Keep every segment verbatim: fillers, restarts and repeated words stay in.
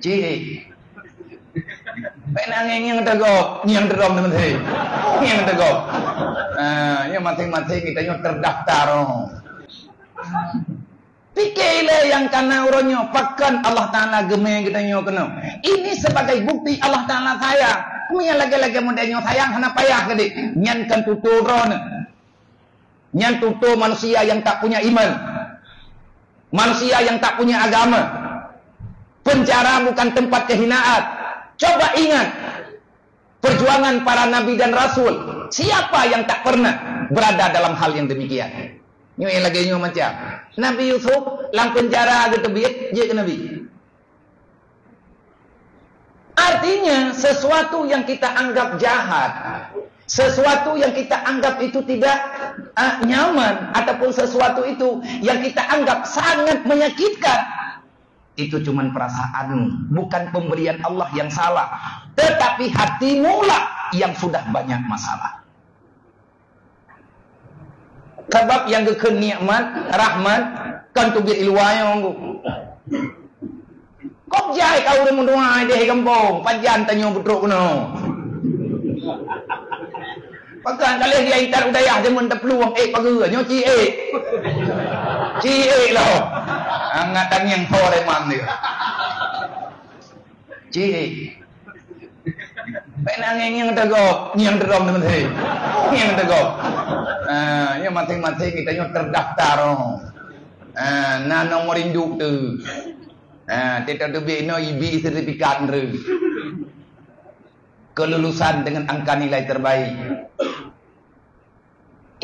Cik. Pernah ngieng-ngieng teugok, ngieng teugok teumeuté. Ngieng teugok. Ah, ya, masing-masing kita nyoe terdaftar, oh. Pikir lé nyang kana uroe nyoe, pakon Allah Taala geumé geutanyoe keunoe. Ini sebagai bukti Allah Taala sayang. Meunyoe lagèe-lagèe model nyoe sayang hana payah keudéh. Nyan kan tutoe droeneuh. Nyan tutoe manusia yang tak punya iman. Manusia yang tak punya agama. Penjara bukan tempat kehinaan. Coba ingat, perjuangan para nabi dan rasul. Siapa yang tak pernah berada dalam hal yang demikian? Nyoe lagèe nyoe macam Nabi Yusuf lam penjara geuteubiet, jeuet keu Nabi. Artinya, sesuatu yang kita anggap jahat, sesuatu yang kita anggap itu tidak, ah, nyaman, ataupun sesuatu itu yang kita anggap sangat menyakitkan, itu cuman perasaanmu, bukan pemberian Allah yang salah, tetapi hatimulah yang sudah banyak masalah. Sabab nyang geukheun nikmat, rahmat, kan teubiet i luwa nyoe. Kok jai ka ureueng meudoa idéh gampông, pajan tanyoe beutrok keunoe. Pakon ka lheueh dia intat u dayah jameun taplueng, ék pageue, nyoe ci ék. Ci ék lom. Angat tangieng tho reman dia. Ci ék. Pernah ngieng-ngieng teugok, ngieng teugok teumeuté. Ngieng teugok. Ah, ya, masing-masing kita nyoe terdaftar, oh. Ah, na nomor induk tu. Ah, teuka teubiet inoe ibi sertifikat nre. Kelulusan dengan angka nilai terbaik.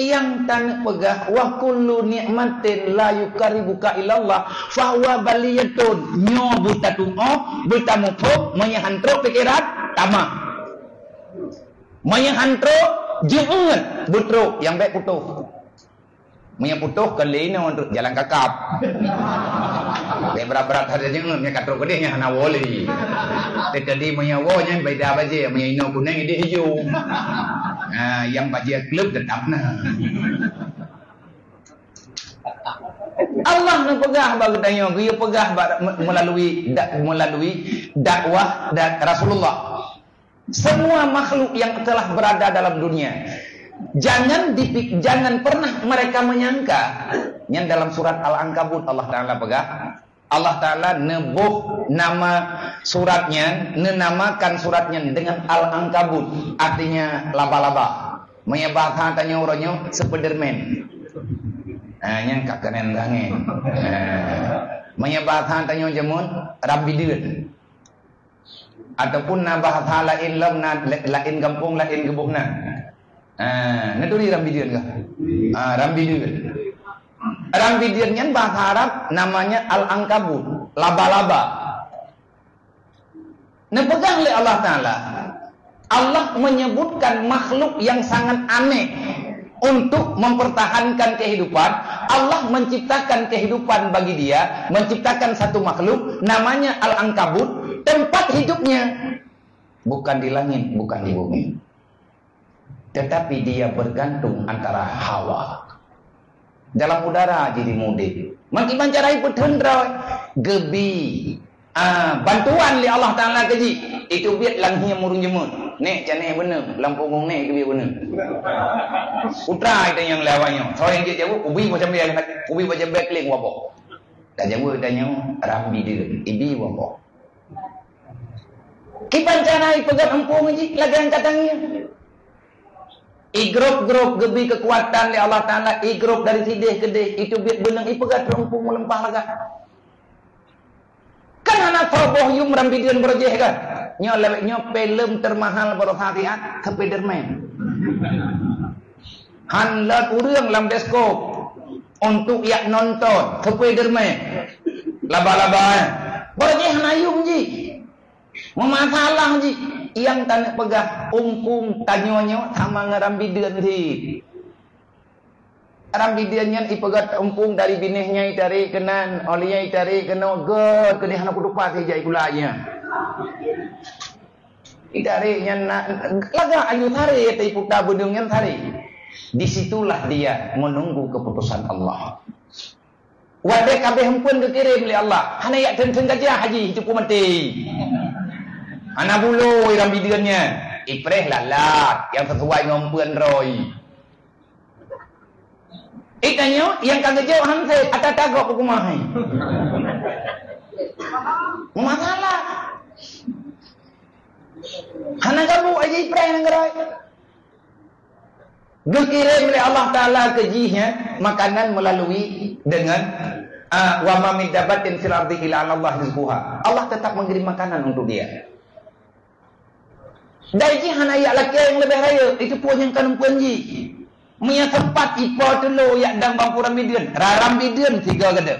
Nyang taneuk peugah, "Wa kullu nikmatin la yuqarribuka ilallah, fahuwa baliyatun." Nyoe beutateu'oh, beutamuphom, meunyoe han trok pikeran, tamah. Meunyoe han trok, jeuet, beutrok, nyang bèk putôh. Meunyoe putôh, keu lé inoe jalan kakap. Bèk brat-brat hana jeuet, meunyoe ka trok keudéh nyan hana woe lé. Teukeudi meunyoe woe nyan beda bajèe, meunyoe inoe kunèng idéh ijo. Ha, nyang bajèe kleueb teutap na. Allah neupeugah bak geutanyoe, geupeugah bak, me-, melalui da-, melalui dakwah dan Rasulullah. Semua makhluk yang telah berada dalam dunia, jangan dipi-, jangan pernah mereka menyangka. Nyan dalam surat Al-Ankabut Allah Taala peugah. Allah Taala neuboh nama surat nyan, neunamakan surat nyan dengan Al-Ankabut, artinya laba-laba. Meunyoe bahasa tanyoe uroe nyoe, Spiderman. Ha, nyan ka keunan tangai. Ha. Meunyoe bahasa tanyoe jameun, rambideuen. Ataupun na bahasa laén lom, na la-, laén gampông, laén geuboh na. Ha, na turi rambideuen kah? Ha, rambideuen. Rambideuen nyan bahasa Arab namanya al-ankabut, laba-laba. Neupeugah lé Allah Taala, Allah menyebutkan makhluk yang sangat aneh untuk mempertahankan kehidupan. Allah menciptakan kehidupan bagi dia, menciptakan satu makhluk namanya Al-Ankabut, tempat hidupnya bukan di langit, bukan di bumi. Tetapi dia bergantung antara hawa. Dalam udara jih mudé. Meukiban cara ipeutheun droe, geubi, ah, bantuan lé Allah Taala keu jih. Itu biet lam hiem ureueng jameun. Nèk, canèe beuneu, lam punggong nèk geubi beuneu. Putra itu nyang lé awak nyoe. Soe nyang jeuet jaweueb, ubi macam biasa, ubi macam biasa klik waboh. Tajaweueb tanyoe, rambideuen, ibi waboh. Kiban cara ipeugöt eumpung jih lagèe nyang ka tangieng. Igrôp-grôp geubi keukuatan lé Allah Taala, igrôp dari sideh keudeh, itu biet beuneueng ipeugöt rot eumpung meuleumpah lagak. Kan hana soe boh yum rambideuen barô jih kan? Nyoe lawét nyoe filem termahal barô saat, Spiderman. Han lôt ureueng lam bioskop untuk jak nonton Spiderman. Laba-laba, eh. Barô jih hana yum jih. Meumasalah jih. Nyang taneuk peugah, eumpung tanyoe nyoe sama ngon rambideuen cit. Rambideuen nyan ipeugöt eumpung dari binéh nyan itarek keunan, óh lheueh nyan itarek keunoe göt keudeh hana kutupat ijak ikula nyan. Itarek nyan na, lagak ayue tarek, taiputa beuneueng nyan tarek. Di situlah dia menunggu keputusan Allah. Watée ka abéh eumpeuen geukirém lé Allah, hana jak treun-treun gajah haji, cukup maté. Hana bulo i ram bideuen nyan, ipreh lalat nyang sisuai ngon eumpeuen droe. Itanyoe nyang ka geujok han sép, ata-ata gob peukumahe. Masalah. Hana gabu aja ipreh nanggroe. Geukirém lé Allah Taala keu jih nyan makanan melalui dengan, ah, "Wa ma min dabbatin fil ardi illa 'alallahi rizquha." Allah tetap mengirim makanan untuk dia. Dai jih hana jak lakée nyang leubeh rayeuk, itu pun nyang ka neumpeuen jih. Meunyo sempat ipo tulo jak dang bang puran bideuen, raram bideuen sigo geude.